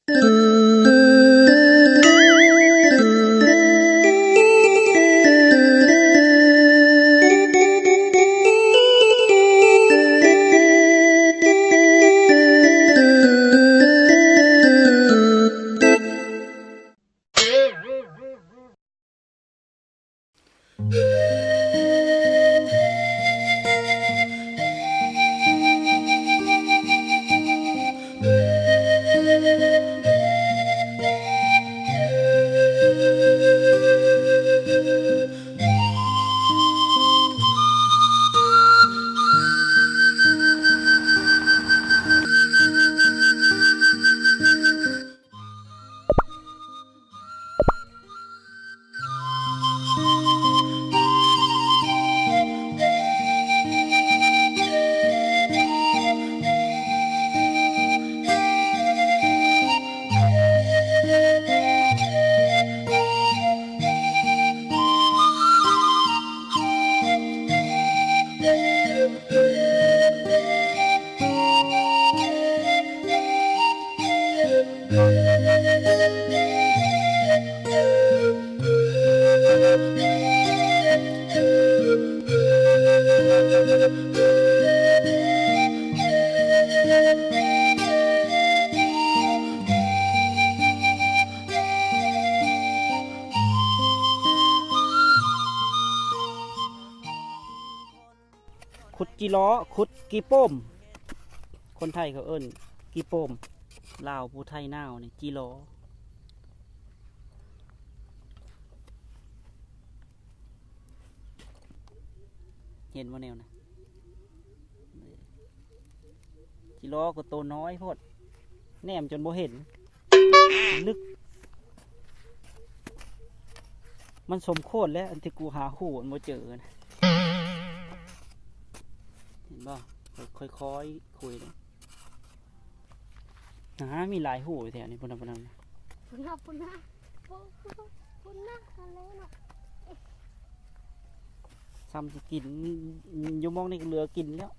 ຂຸດຈີຫຼໍ ຂຸດກີໂປມ ຄົນໄທເຂົາເອີ້ນກີໂປມ ລາວຜູ້ໄທນາວນີ້ຈີຫຼໍ ເຫັນບໍ່ແນວນະ ຈີຫຼໍກໍໂຕນ້ອຍໂພດ ແນມຈົນບໍ່ເຫັນ ລຶກ ມັນສົມຄວນແລ້ວ ອັນທີ່ກູຫາຮູມັນບໍ່ເຈີນະ ເຫັນບໍ່? ຄ່ອຍໆຄຸຍເດ້ ຫາ ມີຫຼາຍຮູຢູ່ແຖວນີ້ ພຸ້ນນະ ພຸ້ນນະ ພຸ້ນນະ ພຸ້ນນະ ພຸ້ນນະ ຫັ້ນແຫຼະເນາະ ສ່ຳຊິກິນ ຢູ່ໝ່ອງນີ້ກໍເຫຼືອກິນແລ້ວ.